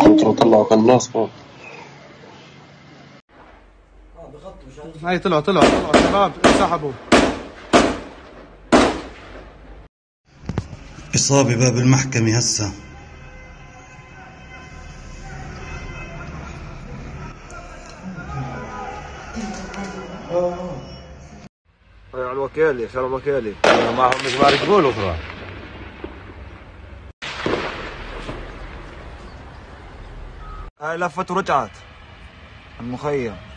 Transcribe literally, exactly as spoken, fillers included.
كنت بطلع في الناس. هاي طلعوا، طلعوا، طلعوا، شباب، انسحبوا. إصابة باب المحكمة هسه. هاي على الوكالة، شال الوكالة. ما هم مش مارق قول أخرى. هاي لفت ورجعت. المخيم.